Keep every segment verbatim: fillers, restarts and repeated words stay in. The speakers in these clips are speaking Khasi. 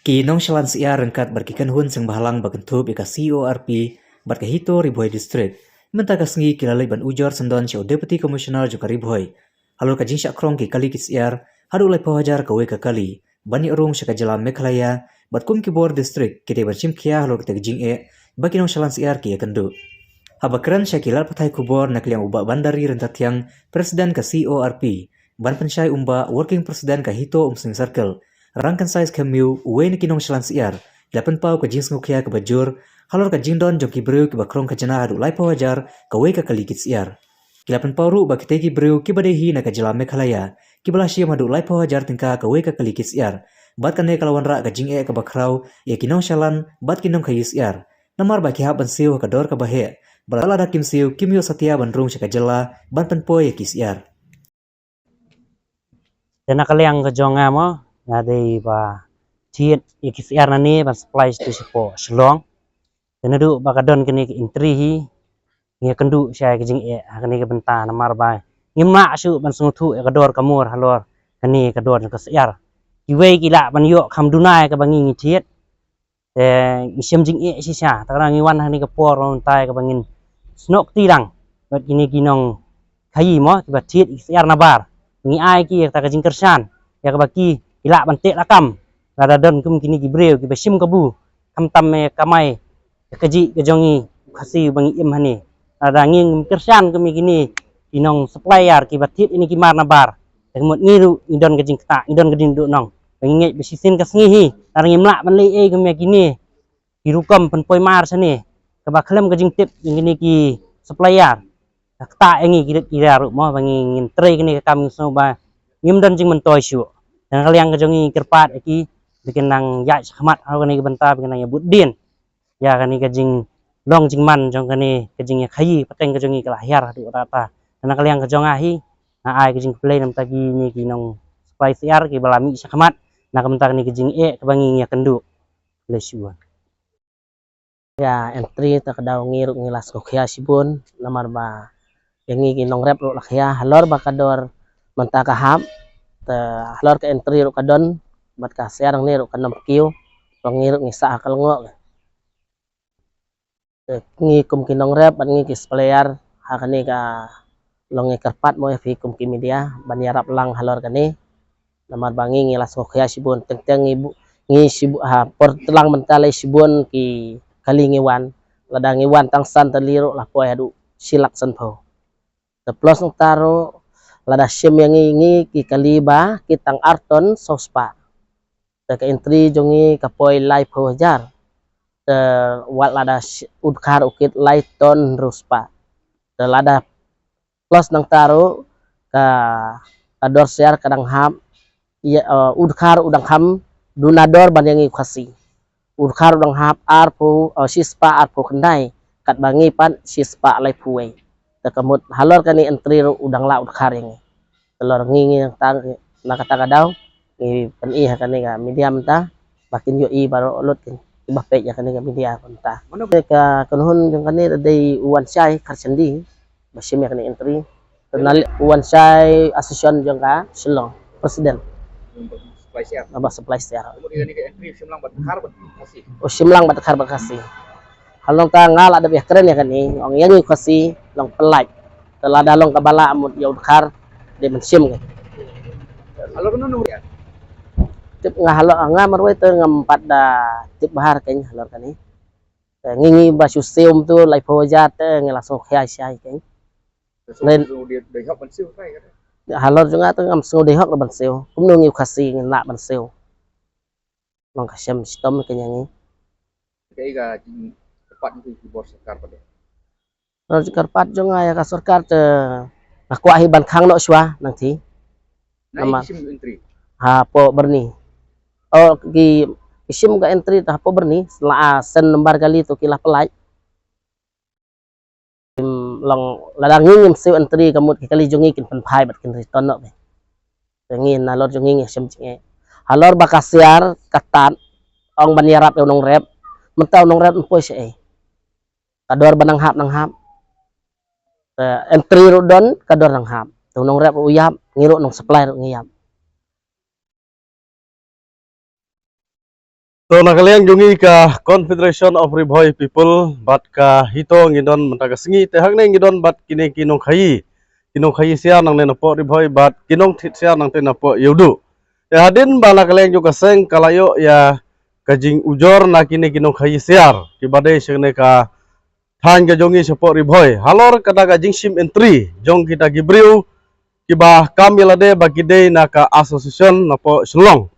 Ki nongshlan syiar ryngkat bad ki kynhun seng bhalang ba kynthup ïa ka C O R P bad ka HITO Ri Bhoi District mynta ka sngi ki la leit ban ujor syndon sha u Deputy Commissioner jong ka Ri Bhoi halor ka jingshah krong ki kali ki syiar haduh laiphew hajar kawei ka kali ban ïoh rung sha ka jylla Meghalaya, bad kum ki bor district ki dei ban shim khia halor kata ka jingeh ba ki nongshlan syiar ki ïakynduh. Haba kren sha ki lad pathai khubor na ka liang u Bah Bandari Ryntathiang, President ka C O R P, Ban Pynshai Umbah, Working President ka HITO Umsning Circle, Rangkynsai Skhem Miew, uwei na ki nongshlan syiar, ki la pynpaw ka jingsngewkhia kaba jur halor ka jingdon jong ki briew kiba krong khajna haduh laiphew hajar kawei ka kali ki syiar. Ki la pynpaw ruh ba kitei ki briew kiba dei hi na ka jylla Meghalaya kiba la shim haduh laiphew hajar tyngka kawei ka kali ki syiar, bad kane ka la wanrah ka jingeh kaba khraw ïa ki nongshlan bad ki nongkhaïi syiar, namar ba ki hap ban siew ha ka dor kaba heh, bad lada kim siew kim ïoh satia ban rung sha ka jylla ban pynpoi ïa ki syiar. Te na ka liang ka jong nga mo, nga dei ba thied ïa ki syiar nane ban supply sha tu shapoh Shillong. Te naduh ba ka don kane ka entry hi, ngi ïakynduh sha ka jingeh ha kane ka bynta namar ba ngim lah shuh ban sngewthuh ïa ka dor ka mur halor kane ka dor jong ka syiar. Kiwei ki lah ban ïoh kham duna ïa kaba ngi ngi thied. Te ngi shem jingeh shisha, te ka dang ngi wan ha kane ka por mynta ïa kaba ngin snoh kti lang bad kine ki nongkhaïi mo kiba thied ïa ki syiar nabar. Ngi ai ki ïa kata ka jingkyrshan ïa kaba ki ki lah ban teh lakam lada don kum kine ki briew kiba shim kabu, khamtam ïa ka kamai ïa ka jingim ka jong ngi u Khasi uba ngi im hangne. Lada ngi ngim kyrshan kum ïa kine ki nong supplier kiba thied ïa kine ki mar nabar, te ka mut ngi ruh ngi don ka jingktah, ngi don ka jingduhnong. Ba ngi ngeit ba shisien ka sngi hi lada ngim lah ban leh ei kum ïa kine ki rukom pynpoi mar shane kaba khlem ka jingtip jong kine ki supplier, ka ktah ïa ngi ki rit ki ria ruh mo, ba ngi ngin trei kane ka kam ngi sngew ba ngim don jingmyntoi shuh. Te na ka liang ka jong ngi kyrpad ïa ki ba kin nang ïaid shakhmat ha kane ka bynta, ba kin nang ïa bud dien ïa kane ka jinglong jingman jong kane ka jingïakhaïi pateng ka jong ngi ka la hiar haduh katta katta. Te na ka liang ka jong nga hi, nga ai ka jingkhublei na ka bynta kine ki nong supply syiar kiba la mih shakhmat na ka bynta kane ka jingeh kaba ngi ngi ïakynduh. Khublei shibun. Ïa entry, te ka daw ngi ruh ngi la sngewkhia shibun namar ba ïa ngi ki nongrep ruh la khia halor ba ka dor mynta ka hap, te halor ka entry ruh ka don bad ka syiar hangne ruh kan ym kiew, ba ngi ruh ngi sah ha ka lyngngoh. Te ngi kum ki nongrep bad ngi ki supplier ha kane ka long ngi kyrpad mo ïa phi kum ki media ban ïarap lang halor kane. Namar ba ngi ngi la sngewkhia shibun, teng teng ngi bu-, ngi shibun ha por tlang mynta lei shibun ki kali ngi wan. Lada ngi wan tang san tylli ruh la poi haduh shi lak sanphew. Te plus nangta ruh lada shim ïa ngi ngi ki kali ba kit tang ar ton saw spah. Te ka entry jong ngi ka poi laiphew hajar. Te wat lada sh-, u dkhar u kit lai ton hynriew spah. Te lada plus nangta ruh ka, ka dor syiar ka dang hap, ïa, eh, u dkhar u dang kham duna dor ban ïa ngi u Khasi. U dkhar u dang hap arphew, eh, shi spah arphew khyndai, katba ngi pat shi spah laiphew wei. Te ka mut halor kane entry ruh u dang lah u dkhar ïa ngi. Te halor ngi ngi tang na kata ka daw ngi pyni ha kane ka media mynta ba kin ïohi baroh lut kin, kiba peit ïa kane ka media mynta. Mano? Te ka kynhun jong kane dei u Wanshai Kharshandi ba shim ïa kane entry. Te na u Wanshai Association jong ka Shillong, President. Supply syiar. Ba supply syiar. Ka mut ïa kane ka entry shim lang bad dkhar bad Khasi. Oh, shim lang bad dkhar bad Khasi. Halor nangta nga la dep ïa kren ïa kane, ong ïa ngi Khasi long pyllait. Te lada long kaba lah mut ïa u dkhar dei ban shim ka. Halor kano nong ïa? Tip nga halor nga marwei te ngam pat da tip bha kein halor kane. Te ngi ngi ba shu siew mynta laiphew hajar te ngi la sngewkhia shai kein. Te shu len shu dei, dei hok ban siew kai ka. Halor jong nga te ngam sngew dei hok ban siew. Kumno ngi u Khasi ngin lah ban siew. Long ka shem shitom kein ïa ngi. Kaei ka jingkyrpad jong phi ki bor sorkar pat? Ka jingkyrpad jong nga ïa ka sorkar te nga kwah hi ban khang noh shuwa nangtei. Namar ki shim entry hapoh Byrni. Oh, ki, ki shim ka entry te hapoh Byrni, la, ah, send number kali to ki la pyllait. Long lada ngi ngim siew entry ka mut ki kali jong ngi kin pynphai bad kin return noh. Te ngi na halor jong ngi ngi shem jingeh. Halor ba ka syiar ka tad, ong ban ïarap ïa u nongrep. Mynta u nongrep un poi shaei? Ka dor ba nang hap nang hap. Te entry ruh don, ka dor nang hap. Te u nongrep ruh u ïap, ngi ruh nong supply ruh ngi ïap. To na ka liang jong ngi ka Confederation of Ri Bhoi People bad ka HITO ngi don mynta ka sngi te hangne ngi don bad kine ki nongkhaii. Ki nongkhaii siar nangne napoh Ri Bhoi bad ki nongthied siar nangte napoh Ïewduh. Te hadien ba na ka liang jong ka seng ka la ïoh ïa ka jingujor na kine ki nongkhaii siar kiba dei sha kane ka thaiñ ka jong ngi shapoh Ri Bhoi halor kata ka jingshim entry jong kita ki briew kiba kam ïa lade ba ki dei na ka association napoh Shillong.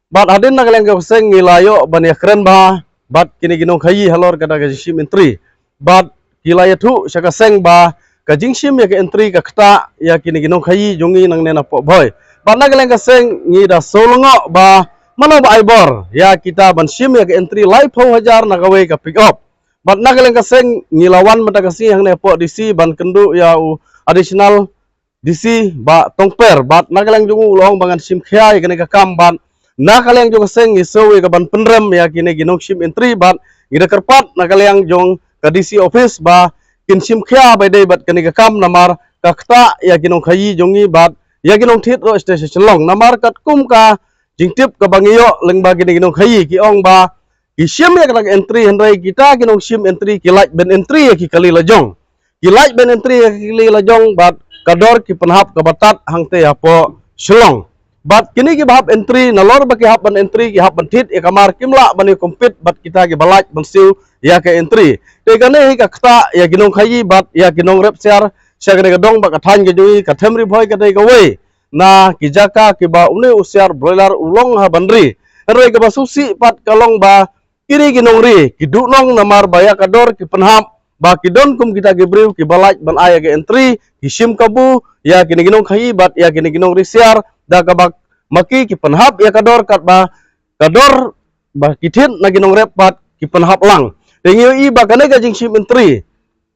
Bad hadien na ka liang ka seng ngi la ïoh ban ïakren bha bad kine ki nongkhaii halor kata ka jingshim entry. Bad ki la ïathuh sha ka seng ba ka jingshim ïa ka entry ka ktah ïa kine ki nongkhaii jong ngi nangne napoh Bhoi. Bad na ka liang ka seng ngi da sngewlyngngoh ba mano ba ai bor ïa kita ban shim ïa ka entry laiphew hajar na kawei ka pick up. Bad na ka liang ka seng ngi la wan mynta ka sngi hangne hapoh D C ban kynduh ïa u additional D C Bah Tongper bad na ka liang jong u u la ong ba ngan shim khia ïa kane ka kam bad na ka liang jong ka seng ngi sngew ïa ka ban pynrem ïa kine ki nongshim entry bad ngi da kyrpad na ka liang jong ka D C office ba kin shim khia ba dei bad kane ka kam namar ka ktah ïa ki nongkhaii jong ngi bad ïa ki nongthied ruh sha Shillong namar katkum ka jingtip kaba ngi ïoh lyngba kine ki nongkhaii ki ong ba ki shim ïa kata ka entry hynrei kita ki nongshim entry ki lait ban entry ïa ki kali lajong. Ki lait ban entry ïa ki kali lajong bad ka dor ki pynhap kaba tad hangtei hapoh Shillong. Bad kine kiba hap entry nalor ba ki hap ban entry ki hap ban thied ïa ka mar kim lah ban ïa compete bad kita kiba lait ban siew ïa ka entry. Te kane hi ka ktah ïa ki nongkhaii bad ïa ki nongrep siar sha kane ka dong bad ka thaiñ ka jong ngi ka them Ri Bhoi ka dei kawei na ki jaka kiba une u siar broiler u long ha ban ri. Hynrei kaba sngewsih pat ka long ba kine ki nongri ki duhnong namar ba ïa ka dor ki pynhap ba ki don kum kita ki briew kiba lait ban ai ïa ka entry ki shim kabu ïa kine ki nongkhaii bad ïa kine ki nongri siar da kaba ma ki ki pynhap ïa ka dor katba ka dor ba ki thied na ki nongrep pat ki pynhap lang. Te ngi ïohi ba kane ka jingshim entry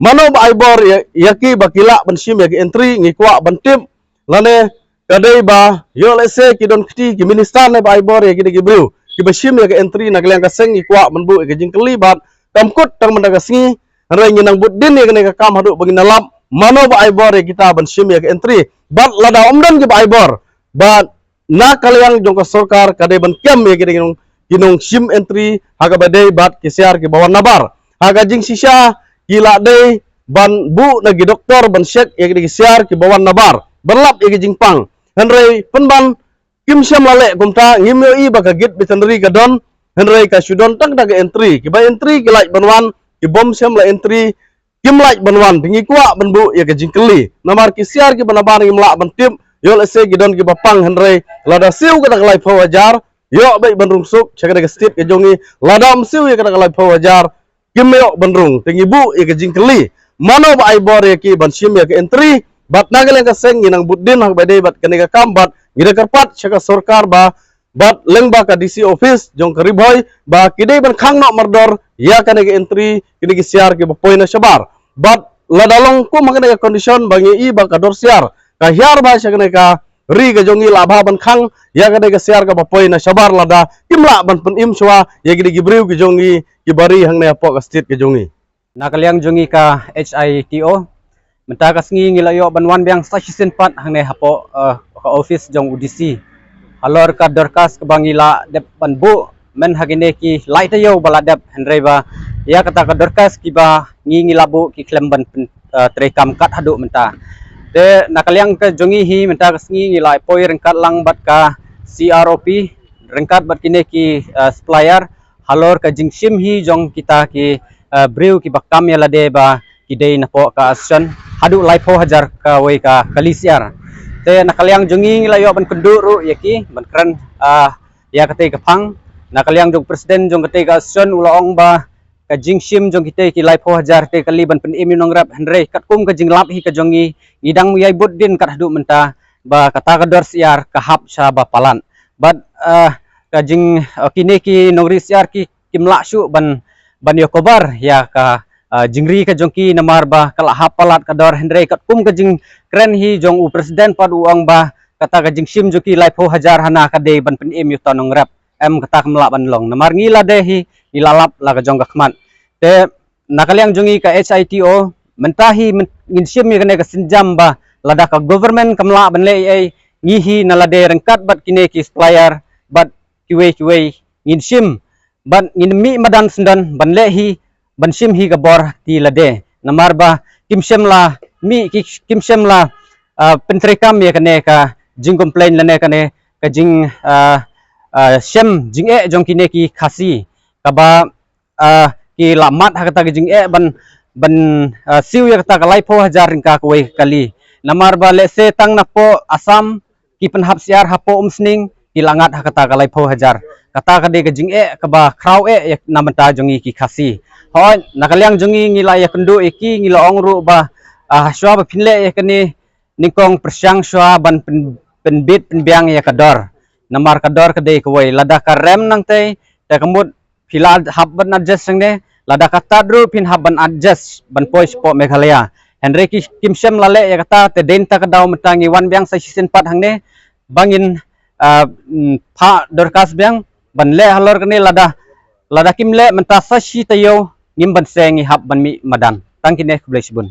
mano ba ai bor ïa, ïa ki ba ki lah ban shim ïa ki entry ngi kwah ban tip lane ka dei ba ïoh lehse ki don kti ki minister ne ba ai bor ïa ki dei ki briew kiba shim ïa ki entry na ka liang ka seng ngi kwah ban buh ïa ki jingkylli bad kam kut tang mynta ka sngi hynrei ngi nang bud din ïa kane ka kam haduh ba ngin ïalap mano ba ai bor ïa kita ban shim ïa ki entry bad lada ym don kiba ai bor bad na ka liang jong ka sorkar ka dei ban kem ïa ki dei ki nong, ki nongshim entry ha kaba dei bad ki siar kiba wan nabar. Ha ka jingshisha ki la dei ban buh na ki doktor ban check ïa ki dei ki siar kiba wan nabar ban lap ïa ki jingpang. Hynrei pynban kim shym la leh kumta ngim ïohi ba ka gate veterinary ka don hynrei ka shu don tang da ka entry kiba entry ki lait ban wan ki bym shym la entry kim lait ban wan te ngi kwah ban buh ïa ka jingkylli namar ki siar kiba nabar ngim lah ban tip ïoh lehse ki don kiba pang hynrei lada siew kata ka laiphew hajar ïoh beit ban rung suk sha kane ka state ka jong ngi lada ym siew ïa kata ka laiphew hajar kim ïoh ban rung te ngi buh ïa ka jingkylli mano ba ai bor ïa ki ban shim ïa ka entry bad na ka liang ka seng ngi nang bud din ha kaba dei bad kane ka kam bad ngi da kyrpad sha ka sorkar ba bad lyngba ka D C office jong ka Ri Bhoi ba ki dei ban khang noh mardor ïa kane ka entry kine ki siar kiba poi na shabar bad lada long kum ha kane ka condition ba ngi i ba ka dor siar ka hiar bha sha kane ka ri ka jong ngi lah bha ban khang ïa kane ka siar kaba poi na shabar lada kim lah ban pynim shuwa ïa ki dei ki briew ki jong ngi kiba ri hangne hapoh ka state ka jong ngi. Na ka liang jong ngi ka H I T O mynta ka sngi ngi la ïoh ban wan biang sa shisien pat hangne hapoh, eh, ka office jong u D C halor ka dorkas kaba ngi la dep ban buh men ha kine ki lai taïew ba la dep hynrei ba ïa kata ka dorkas kiba ngi ngi la buh ki khlem ban pyn, eh, treikam kat haduh mynta. Te na ka liang ka jong ngi hi mynta ka sngi ngi la poi ryngkat lang bad ka C R O P ryngkat bad kine ki, eh, supplier halor ka jingshim hi jong kita ki, eh, briew kiba kam ïa lade ba ki dei napoh ka association haduh laiphew hajar kawei ka kali siar. Te na ka liang jong ngi ngi la ïoh ban kynduh ruh ïa ki ban kren, ah, ïa katei ka phang na ka liang jong president jong katei ka association u la ong ba ka jingshim jong kitei ki laiphew hajar te kali ban pynim ïa u nongrep hynrei katkum ka jinglap hi ka jong ngi ngi dang ïai bud din kat haduh mynta ba kata ka dor siar ka hap sha ba palat bad, ah, ka jing, ah, kine ki nongri siar ki kim lah shuh ban, ban ïoh cover ïa ka, ah, jingri ka jong ki namar ba ka la hap palat ka dor hynrei katkum ka jingkren hi jong u president pat u ong ba kata ka jingshim jong ki laiphew hajar hana ka dei ban pynim ïa uta u nongrep. Em kata kam lah ban long namar ngi la dei hi ngi la lap la ka jong ka khmat. Te na ka liang jong ngi ka H I T O mynta hi men-, ngin shim ïa kane ka sienjam ba lada ka government kam lah ban leh ei ei ngi hi na lade ryngkat bad kine ki supplier bad kiwei kiwei ngin shim Bad ngin mih madan syndon ban leh hi, ban shim hi ka bor ha kti lade. Namar ba kim shym la mih, ki, kim shym la, ah, pyntreikam ïa kane ka jingcomplain lane kane ka jing, ah, ah, shem jingeh jong kine ki Khasi kaba, ah, ki la mad ha kata ka jingeh ban, ban, ah, siew ïa kata ka laiphew hajar ryngkat kawei ka kali. Namar ba lehse tang napoh Assam ki pynhap syiar hapoh Umsning, ki la ngat ha kata ka laiphew hajar. Kata ka dei ka jingeh kaba khraw eh ïa na bynta jong ngi ki Khasi. Hooid, na ka liang jong ngi ngi la ïakynduh ïa ki, ngi la ong ruh ba, ah, shuwa ba phin leh ïa kane, nyngkong pyrshang shuwa ban pyn-, pynbit pynbiang ïa ka dor. Namar ka dor ka dei kawei, lada ka rem nangtei, te ka mut phi la hap ban adjust hangne, lada ka tad ruh phin hap ban adjust ban poi shapoh Meghalaya. Hynrei ki kim shym la leh ïa kata, te dei na kata ka daw mynta ngi wan biang sa shisien pat hangne ba ngin, ah, mm, phah dorkhas biang ban leh halor kane. Lada, lada kim leh mynta sa shi taïew ngim banse ngi hap ban mih madan. Tang kine, khublei shibun.